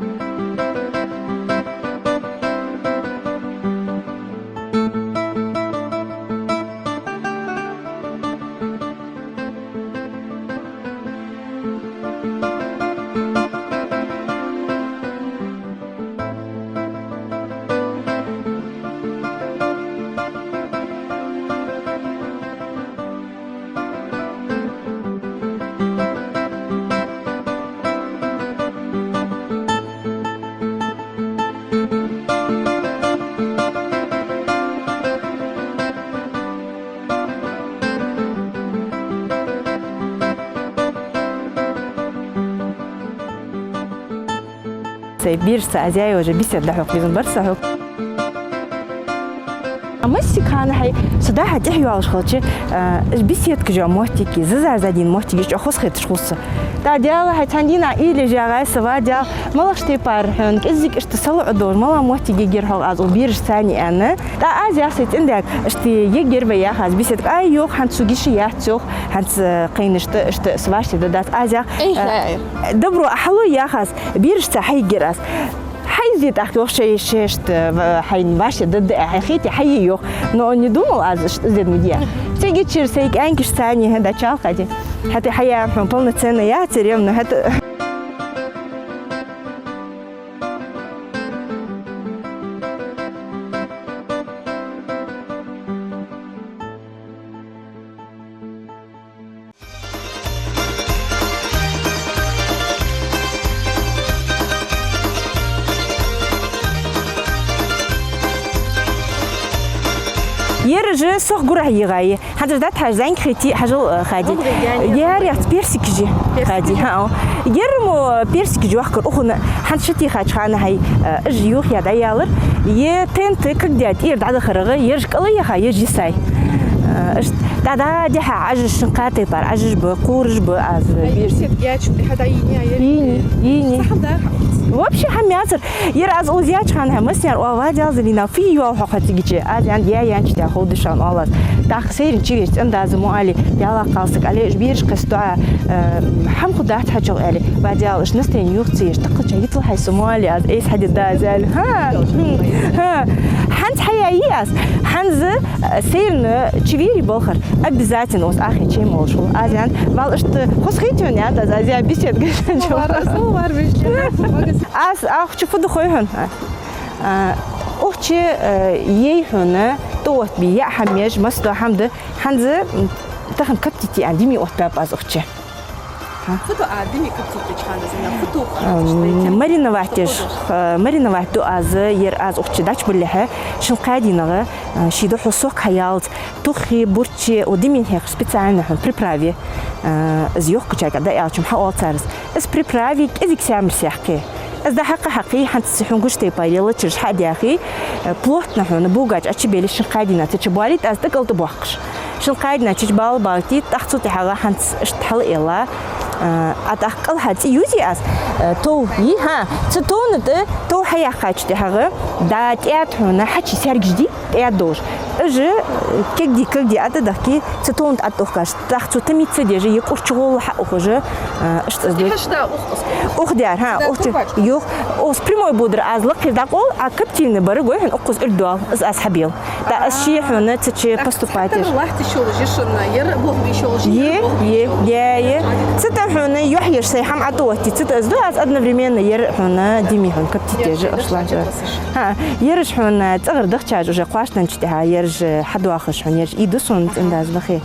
Сай берашца аз яь йола беседа дӀахьокха безам бар са хьога. А массехк хана хьай со дӀа-хьа тӀехьа йоалаш хилча, а, беседка йола моттиг, зазар зӀамига моттиг, иштта хоза хеташ хул са. ТӀаккха Даьла, хьай цхьан дийнахьа уйла е ягӀай са, ва Даьла, малагӀча тайпара хьона кӀезига иштта салоӀа долаш, малагӀа моттиг ергья хьога аз укх берашцани аьнна. ТӀаккха аз ях сай цӀендаьга, иштта ергья вай, ях аз, беседка, ай, йоах, хӀанз цу гиша яц, йоах, хӀанз, э, кхайнашта, иштта са вӀаштӀехьа да дац, аз ях, э, добро, а хьалой, ях аз, берашца хьайгир аз. Хьайзе тӀаккха йоах шоай шоашта, ва-, хьайна вӀаштӀехьа да да, хьай хете хьае йоах. Но он не думал аз иштта из дед ма дий. Цига чура сай кӀаьнкашцани хӀа дӀачалхаде. ХӀаьта хьаяь хьона полноценная яцар, но хӀаьта. Ераш сох гурахьа йигӀай. ХӀанз дӀатӀахьажа зӀамига хетий, хьажал, э, хади. Яр яц персикаш я. Персик. Хади, хӀа. Ер мо персикаш йохкар укхун, хӀанз шо техача хана хьай, э, иш юхаяь дӀаялар. Е тент кагдаь тӀера дӀадахарагӀа, ераш кӀала яха, еш йисай. Э, иштта дӀа-дӀа дехьа Ӏажаш, шин кхаь тайпара Ӏажаш ба, кхураш ба аз. Ай, бер- беседа яьча, хьа дӀа йийни, а, ер- йийни, йийни. Сахьал да, хьа. Вообще хӀама яцар. Ер аз укхаза яьча хана массанега оал: «Ва Даьла, Залина, фу йоал хьо хьо цигача?» Аз аьннад: «Я, я, чу тӀехьа ховдаш шоана оалаз». ТӀаккха сайран чу веача цӀен-дас мо аьле, Даьлах кхалсаг аьле, уж бераш кхесту а, э, хӀама хургдац хьачох аьле. «Ва Даьла, уж настроени юха ца еш, тӀаккха чу йицал хьай со мо аьле», аз айса хьадергда аз аьле. ХӀа, хӀа. ХӀанз хьаяьй аз. ХӀанз, э, сайран чу вийрий балхара, обязательно укхаза Ӏохайча молаш хул. Аз аьннад: «Валла, иштта хоза хийтта хьона», аьннад аз, аз яь беседа гашан чу. Вар, вар, вар, вар. Аз, а, укх чу фу да хой хьона? А, укх чу, э, яй хьона тӀаоттабе яа хӀама еш, масса дола хӀама да. ХӀанз, м, тахан коптить яь дими оттабаьб аз укх чу. Фу ду а дими коптить еча хана, Залина, фу тоха? М, мариновать еш, э, мариновать ду аз, ер аз укх чу дӀачубалалехьа, шин кхаь дийнахьа, э, ший духьал сок хьаялац, туххе, бурче, о, дими хьекхаш специально хьона приправе, э, из йохкачарга дӀааьлча-м хьаоал цар из. Из приправе кӀезига саьмар сехке. Из дӀахьакха-хьакхе, хӀанз хьона гуш тайпара лелачараш хьа а даьхе, э, плотно хьона бугач Ӏочубеле, шин кхаь дийнахьа цу чу боалийт аз, тӀакӀалда боаккхаш. Шин кхаь дийнахьа цу чу бала боалийтийт, тӀаккха цул тӀехьагӀа хӀанз иштта хьалъайилла, э, а тӀаккха кӀалха цӀи юзий аз, э, тов йий, хӀа, цу товна тӀа тов хьаяьккхача тӀехьагӀа, да, тӀаьда хьона хьачий саьргаш дий, тӀаьда долаш. Уж, э, кагди, кагди а тӀадахке, цу товна тӀа тӀаухкаш. ТӀаккха цо тамий ца деш, е кӀур чугӀолла хьаухаш, э, иштта из дой. Хьашта ух, ух. Ух даьр, хӀа, да, ух чу. Кубачка. Юх, укхаза прямой бодар аз лакхера дӀакъовл, а коптильни бар гой хьона укхаза уьрдуал, из аз хьабел. ТӀаккха из ше хьона цу чу поступать еш. Лахьта йиш йолаш я шун, ер бохам йиш йолаш я, е, бохам йиш йолаш я, е. Цу тӀа хьона юхь еш сай хӀама ӀотӀаоттае, цу тӀа из ду аз одновременно ер хьона дими хьона коптить еш, ер ашлан. ХӀа, ераш хьона цӀагӀара дахчаш уже кхоачанча тӀехьа, ераш хьадоахаш хьона, ераш ийду сона цӀен-дас бахе.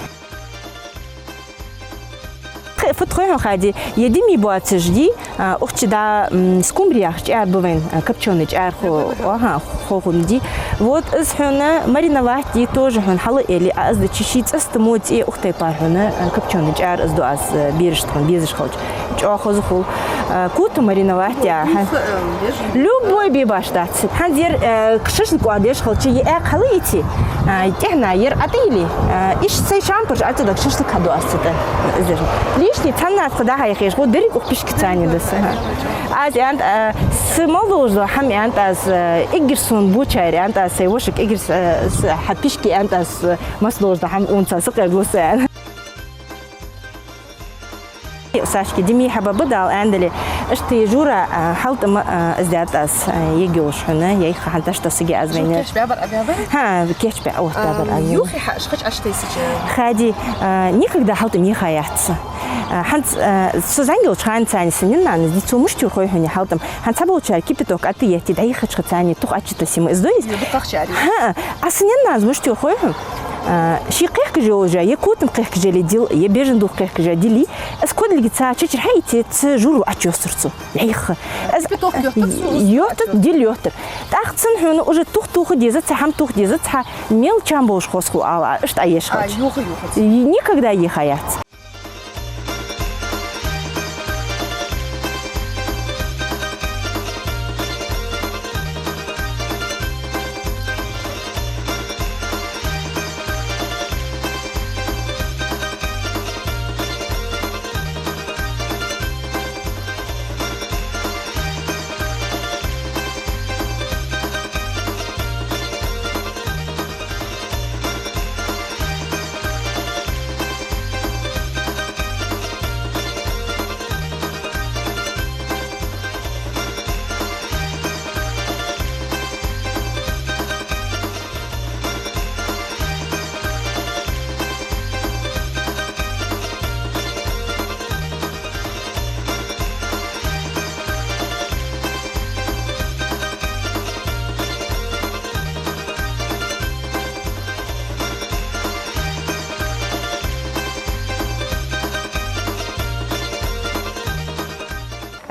Тхе, фу тхой хьона, Хади, е дими боацаш дий, а, укх чу да, м, скумбрия яхаш чӀар ба вайна, а, копчёный чӀар хо-, аха, хо-, хӀама дий. Вот из хьона мариновать де тоже хьона хьалъайиле, а из дича ший цӀаста мо цӀе ух тайпара хьона, а, копчёный чӀар из ду аз, а, берашта хьона безаш хилча. ЧӀоагӀа хоза хул. А, кота мариновать яь, хӀа. Любой бе башха дац. ХӀанз ер, э, шашлык оадеш хилча, е аькха хьалъайце, а, тӀехьа ер ӀотӀайиле, а, иштта сай шампураш ӀотӀадахка шашлык хьаду аз цу тӀа. Лишний цхьанне тха дӀа-хьа яхаш, гӀо деррига ух пишка цани даса. Аз аьннад, а, са мел долаш дола хӀама аьннад аз, э, эггара сона бочар аьннад аз, сай вошага эггара с-, э, с-, хьа пишка аьннад аз, э, мел долаш дола хӀама унца сакъердалу са аьннад. Сашки, дими хьабаба Дала аьннадале, иштта жура, а, хьалтӀам, а, из даьд аз, а, егиуш хьона, яйха хьан ташта сиге аз вайна. Кечбаьбар а баьбар? ХӀа, кечбаь, вот, а, баьбар а. Юхе хьа, шхач аштайсача? Хади, а, никогда хьалтӀам еха яц. А, хӀанз, а, со зӀамига йолча хана цани са нанас дий, цо мишта йора хой хьона хьалтӀам. ХӀанз цхьаболчар кипяток ӀотӀаетте, дӀайихача цани тух ачитасима. Из дойс? Ю, дукхагӀчари. ХӀа, а са нанас мишта йора хой хьона? А, ший кхехкаш йолаш, е котам кхехкаш яле дил, е бежан дух кхехкаш дили, из кодалги ца чачир хьаийце, цу жура Ӏочуйоссар цо. Лейха. Из кипяток йоттар цо, йоттар, дил йоттар. ТӀаккха цун хьона уже тух тоха деза, цхьа хӀама тоха деза, цхьа мел чам болаш хоза хул ала, иштта а еш хилча. А, юха, юха. Никогда еха яц.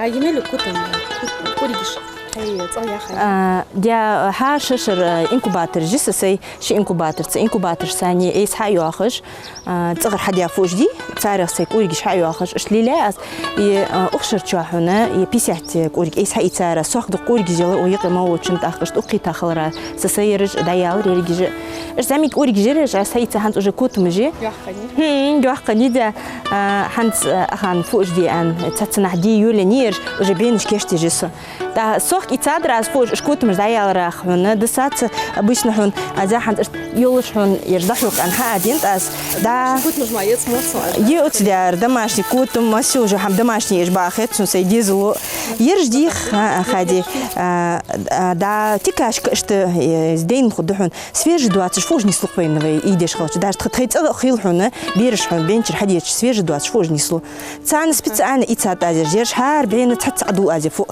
А, Емеля, котам, куригиш. Хьай цӀагӀа яхай? А, дя, хӀара шерашка, а, инкубатор жи са сай, ши инкубатор, цу инкубаторашца айса хьайоахаш, а, цӀагӀара хьадаь фуаш дий, царех сай кӀоригаш хьайоахаш, иштта лелаяь аз, и, а, укх шера чухь хьона, и пятьдесят кӀориг айса хьаийцар аз, сох дукха кӀоригаш ялар укх юкъе мел волчунна, тӀаккха иштта укх кхетам хилар аз, са сай ераш дӀаялар ерригаш. Иштта зӀамига кӀоригаш ераш, аз хьаийца хӀанз уже котамаш я. ЙоккхагӀа я? ХӀм, йоккхагӀа я дя. А, хӀанз, а, ахана фуаш де аьнна, цхьаццанахьа де йолаенна ераш, уже бенаш кийчдеш я со. ТӀаккха сох ийцадар аз фуаш, уж котамаш дӀаяларах хьона, дисац обычно хьона, аз яхар хӀанз иштта йолаш хьона, ераш дӀахьокх аьнна хьаадин тӀа аз. Да. Котамаш ма ецмоцу аз. Е оцу дяр, домашний котам, массе уже хӀама домашний еш бахет, цун сай дезало. Ераш дийх, а, а, хади, а, а, да, тикашка иштта, э, дайна хургда хьона. Свежий доацаш фуаш нислу-кх вайна вай ийдеш хилча. Даже тха тхай цӀагӀа хила хьона, бераш хьона бенчура хьадеча, свежий доацаш фуаш нислу. Царна специально ийцад аз ераш, ераш хӀара бӀайна цхьацца Ӏадул аз е фуъ.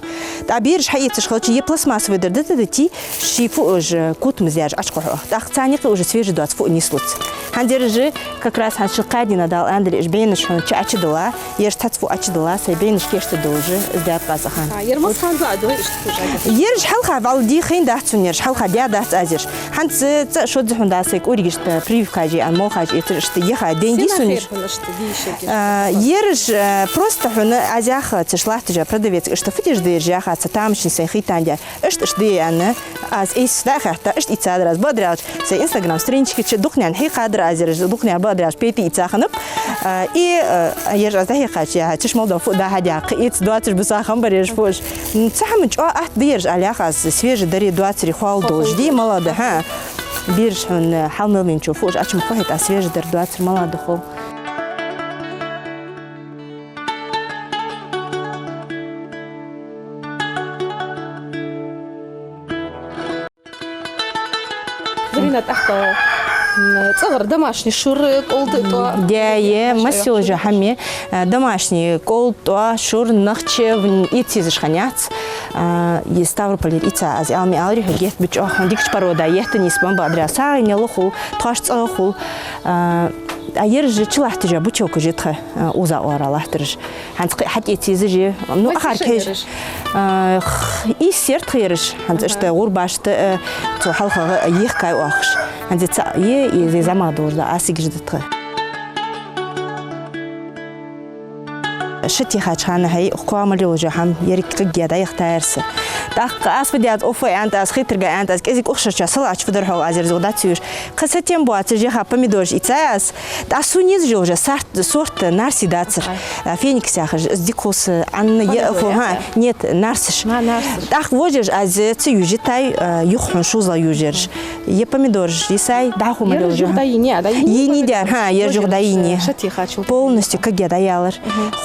ТӀаккха бераш хьаийцаш хилча, е пластмассовый дар да, да, да, ти, ши фуаш, э, котамаш ераш Ӏочукхухь оаха. ТӀаккха царна юкъе уже свежий доаца фуъ нислуц. ХӀанз ераш же как раз хӀанз ши-кхаь дийнахьа Дала аьннадале, уж бенаш хьона чу Ӏочудилла, ераш цхьацца фуъ Ӏочудилла, сай бенаш кийчдергдолаш, из даьд аз ахана. А, ер масса хана дӀадоагӀа иштта фуаш? Ераш хьалха вӀалла дийхадац хьона ераш, хьалха даьдац аз ераш. ХӀанз цӀа шозза хьона да сай кӀоригашта прививкаш е аьнна, молхаш эцар иштта яха ден дий сона. Сенах ер хьона иштта дийшаргья? А, ераш, а, просто хьона аз яха цу ше латтача продавецага иштта фу деш да ераш яха, цу тамашийна сайна хетандаь. Иштта, иштта де аьнна, аз айса дӀахаьтта, иштта ийцадар аз бадар аьлча, сай Instagram страничка чу дукханена хьийхадар аз ераш, дукханена бадар аьлча, пейта ийца хиннаб. А, и, а, ераш аз дӀахьийхача, яхьа, цу ше мел дола фуъ дӀахьадаккха, ийца доацаш бисахь хиннабар ераш фуаш. М, цхьа хӀама чӀоагӀа атта да ераш, аьле яха аз, свежий дар е доацар е хоалуш да, мала да, хӀа. Бераш хьона хьал мел венча фуаш Ӏочу ма кхухьийта, свежий дар, доацар мала да хов. Зарина, тӀаккха, м, цӀагӀара домашний шура, кӀолда тӀоа. Дя, е, массе уже хӀама, э, домашний кӀолда тӀоа, шура, нохчий, вӀалла ийца езаш хиннаяц. А, е Ставрополера ийца аз, аьлар-м аьлар хьога, геттара чӀоагӀа хьона дикача порода етта нийсбенна, бадар аьлча, сагӀийна лохул, тхоаш цӀагӀа хул. А, а ераш чулатташ я, бучевкаш я тха, а, укхаза оара латтараш. ХӀанз кхы хьатӀаэца езаш я. Ну, ахар кхы. Ийс яр тха ераш. ХӀанз иштта гӀурбашта, э, цу хьалхагӀа ехкай оаха уж. ХӀанз цаӀ е, е зӀамагӀа долаш да, асигаш да тха. Ше техача хана хьай, укх коа мел йола хӀама, еррига кхы геда яхтаярса. ТӀаккха аз фу даьд, оффа аьннад аз, хетарга аьннад аз, кӀезига укх шера чухь салаӀача фу дар хьогӀ аз ерзо дац уж. Кхы сатем боацаш яха помидораш ийцай аз. ТӀаккха сона езаш йола уже сорт, сорт нарсий дацар. А, феникс яхаш, из дика хул са, Ӏанна е хул, хӀа, нет, нарсаш. ТӀаккха вожаш аз ца южитай, а, юха хьона шозлагӀа южараш. Е помидораш йисай, дӀахо ма лелаш. Ер юха дӀайийна, а, дӀайийна? Йийна дер, хӀа, ер юха дӀайийна. Ше техачул. Полностью каге дӀаялар.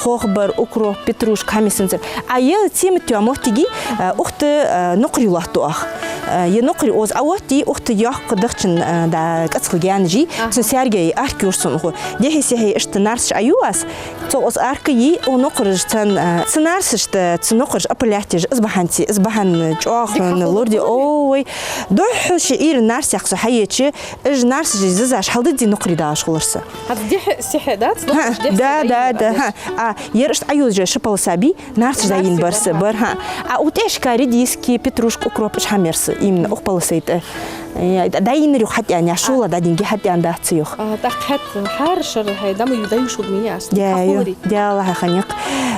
Хохбар, укроп, петрушка, хӀама санзар. А е цемат йоа моттиге, а, ухта, а, нокхарий лоаттаду оаха. А, е нокхарий укхаза Ӏаоттае, ухта йоккха дахчан, а, да, кӀацхал гаьна жий, цун саьргий арка юр сона укхо. Дехьа-сехьа иштта нарсаш Ӏаю аз, цо укхаза арка йий, укх нокхараш цан, а, цу нарсашта, цу нокхараш опылять еш, из бахьан ци, из бахьан чӀоагӀа хьона лораде, ой. Духхьал ши Ӏуйран нарсех со хьаеча, уж нарсаш зизаш хьалдизза нокхарий дагӀаш хулар са. ХӀанз дехьа-сехьа дац, нокхараш дехьа-сехьа да, да, хӀа. А, ер иштта Ӏаюлжа ши полоса бий, нарсаш дӀайийна бар са, бар, хӀа. А укх тӀехьашка редиски, петрушка, укроп, уж хӀама яр са, именно укх полосай тӀа. Э, дӀайийнар юха хьатӀаьнна, я шола дӀадинге хьатӀаьнна дац юха. А, тӀаккха хӀаьта хӀара шера хьай дама ю даюшуг мини аст. Дя, ю, дя, Аллахьа ханекъ.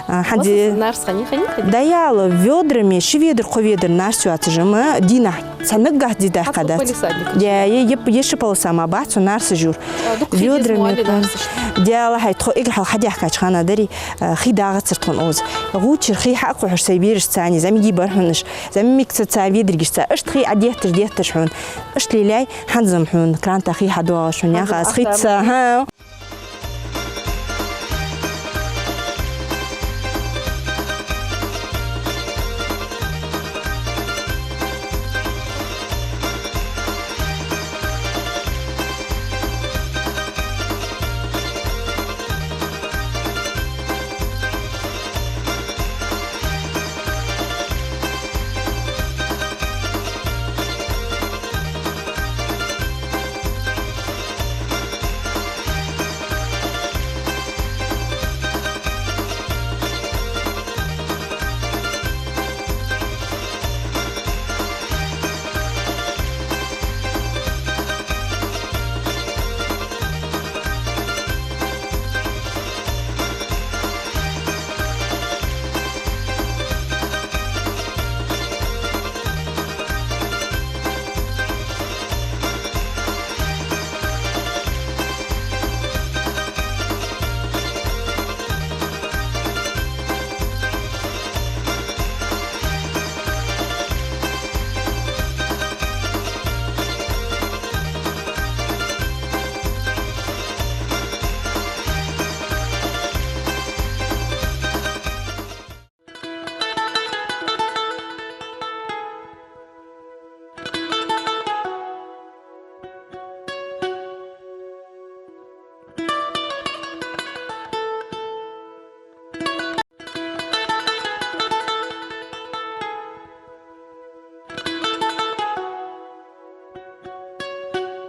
А, хӀанз. Нарс хани, хани, хани. ДӀаяла ведрами, ши ведар, кхо ведар нарс йоацаш ма, дийнахьа цхьа наггахьа ди даьккха дац. Дя, е, е, е ши полоса ма бац, цу нарсаш юр. А, дукха хи деза мо али нарсаш. Ведрами. Дя, Аллахьа, тхо эггара хьалха хьадаьхкача хана дари, а, хи дагӀацар тхона укхаза. ГӀучар хи хьакхухьаш сай бераш цани, зӀамига бар хьона уж. ЗӀамига ца цар ведригаш цар. Иштта хи Ӏадетташ, детташ хьона. Иштта лелай, хӀанз-м хьона кранта хи хьадоагӀаш хьона яха аз хица, хӀа.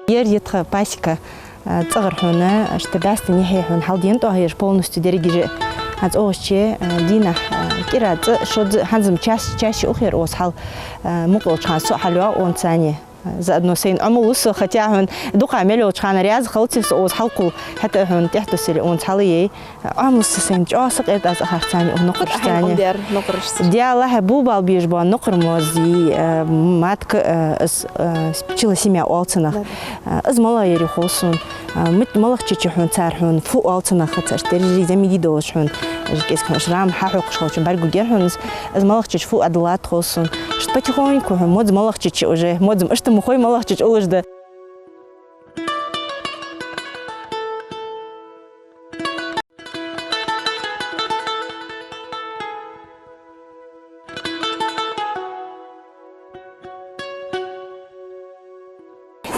Ер я тха пасека, а, цӀагӀара хьона, иштта бӀаьстан яхье хьона хьалдена тӀехьа ераш полностью дерригаш а. ХӀанз оагӀув чу, а, дийнахьа, а, кӀира цӀа, шозза, хӀанз-м час, час ши ух яр оаз хьал, а, мукъа йолча хана со а хьалйоагӀа онцани. Заодно сайна Ӏомалу со, хотя хьона дукха мел йолча хана раьза хилацар со оаз хьалкхувла, хӀаьта а хьона тӀехьа тосале онца хьалъяьй. Ӏомалу со сайна, чӀоагӀа сакъерда аз акхарцани, укх нокхарашцани. Хьайна хьалдер нокхарашца? Даьла хьа бу бала беш ба нокхар моззи, э, матка, э, из, э, пчелосемья оал цунах. Да. Э, из малагӀа яр хов сона. Э, мит малагӀча чу хьона цар хьона фу оал цунах, хацаш терри замиди долаш хьона. Из кӀезига хьона шрам хьахьокхаш хилча бӀаргагургьяр хьона из. Из малагӀча чу фу адалат хов сона. Иштта потихоньку хьона, модз малагӀча чу уже, модз-м иштта ма хой малагӀча чу уллаш да.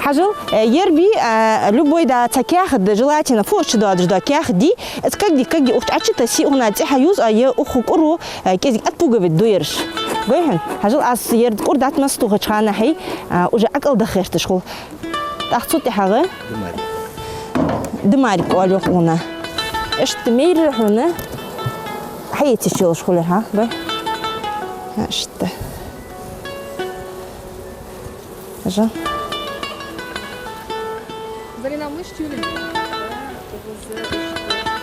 Хьажал, э, ер бий, э, любой да цхьа каьхат да, желательно, фу чу доадаш да каьхат дий, из кагди, кагди ухча Ӏочутассе, укхунна цӀи хьаюз, а е уху кӀур, э, кӀезига отпугивать ду ераш. Гой хьона, хьажал, аз ер кӀур дӀатӀамастухача хана хьай, э, уже ӀокӀалдаха гӀерташ хул. ТӀаккха цу тӀехьагӀа дымарик оал йоах укхунна. Иштта майрра хьона хьаэцаш йолаш хулар, хьа, гой? Иштта. Хьажал. Залина, мышцы юлин.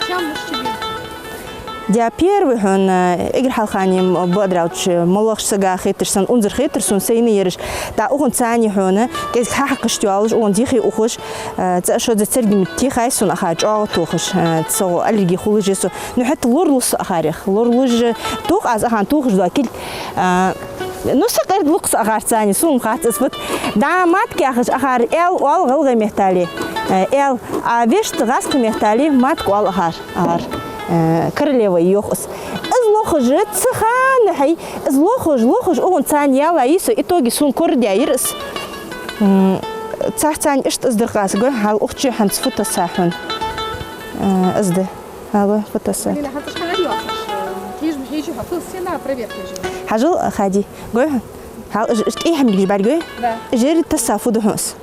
Чам мышцы бин. Даьла, первый хьона, эггара хьалха-м боадралча моллагӀча сага хеташ санна, унзара хетар сона сайна ераш. ТӀаккха укхунцани хьона кӀезига хьахьакхаш йоалаш, укхунца юхе ухаш, э, цӀа шозза царгий мотт техай сона, аха чӀоагӀа тохаш, э, цо аллергия хулаш я сона. Ну, хӀаьта лоралу со акхарех. Лоралуш тох аз, ахан тохаш да кил. Э, ну, сакъердалу-кх со акхарцани, сона хац из фуд. Да, матка яхаш акхар аьл оал гӀалгӀай меттали, э, аьл, а вешта гӀазкхий меттали матка оал акхар. Ар, э, королева йоах из. Из лохаш ца хана хьай, из лохаш, лохаш, укхунцани яла йиса, итоге сона корадаьйир из. М, царцани иштта из дар къасаго, хьал ухча хӀанз фу тасса хьона. Э, из да. Хьал фу тасса. Блин, а хӀанз тӀехьа хьадоагӀаш, э, хьежа, хьежа, хьа фу сена проверка хьежа. Хьажал, хади. Гой хьона. Хьал, иж, иж тӀехьа милгиш бӀаргагой? Да. Жери тасса фу да хьона из.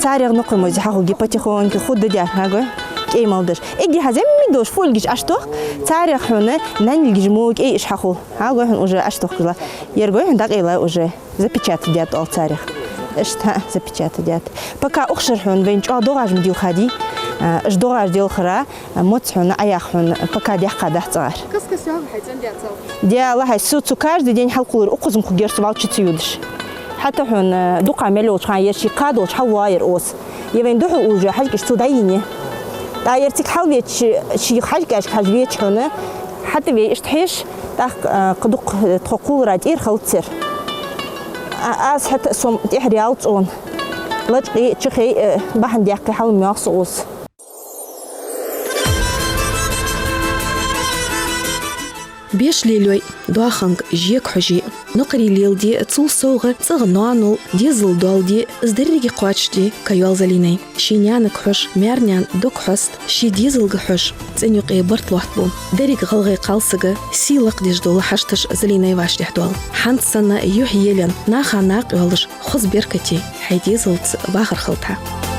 Царех нокхар моззи хьахулгья потихоньку, хургда даьр, хьа гой? КӀай мел деш. Эггара хьа замми долаш фу илгиш Ӏочутох, царех хьона нана илгиш мо кӀай иш хьахул. Хьа гой хьона уже Ӏочутохкаш ла. Ер гой хьона дӀакъайла уже. Запечатать даьд оал царех. Иштта, хьа, запечатать даьд. Пока укх шера хьона вайна чӀоагӀа догӀаж ма дилла, хади. А, иш догӀаж делхара, а, моц хьона, Ӏаяха хьона, пока даьккха дац цӀагӀара. Кас-кас йоагӀа хьай цӀен дяцал? Даьла хьай, со цу каждый день хьалкхулар, укхаза-м кху герца валча ца юдаш. ХӀаьта хьона, э, дукха мел йолча хана ер ший кхадолча хьалвоагӀар оаз. Е вайна духьал уже хьажкӀаш цо дӀайийна. ТӀаккха ер цига хьалвеча, ший хьажкӀашка хьажа веча хьона, хьатӀаве иштта хьежаш, тӀаккха, э, кхы дукха, э, тхо кхоллара тӀера хилацар. А, аз хӀаьта а сом тӀехьаръял цӀона. Лачкъий, чухий, э, бахьан даьккхе хьал ма йоагӀа со оаз. Беш лелайой, доаханга жега хьожий, нокхарий леладе, цул совгӀа цӀагӀа ноанал дезал доаладе, из деррига кхоачашде кайоал Залинай. Ший наьнага хьожаш, маьр-наьна дог хьоаст, ший дезалга хьожаш, цӀен юкъе барт лоаттабу. Деррига гӀалгӀай кхалсага сий лакхдеш дола хьашташ Залинай вӀаштӀехьа доал. ХӀанз санна юхь елаенна, наха накъайоалаш, хоза беркате хьай дезалца вахар хилда хьа.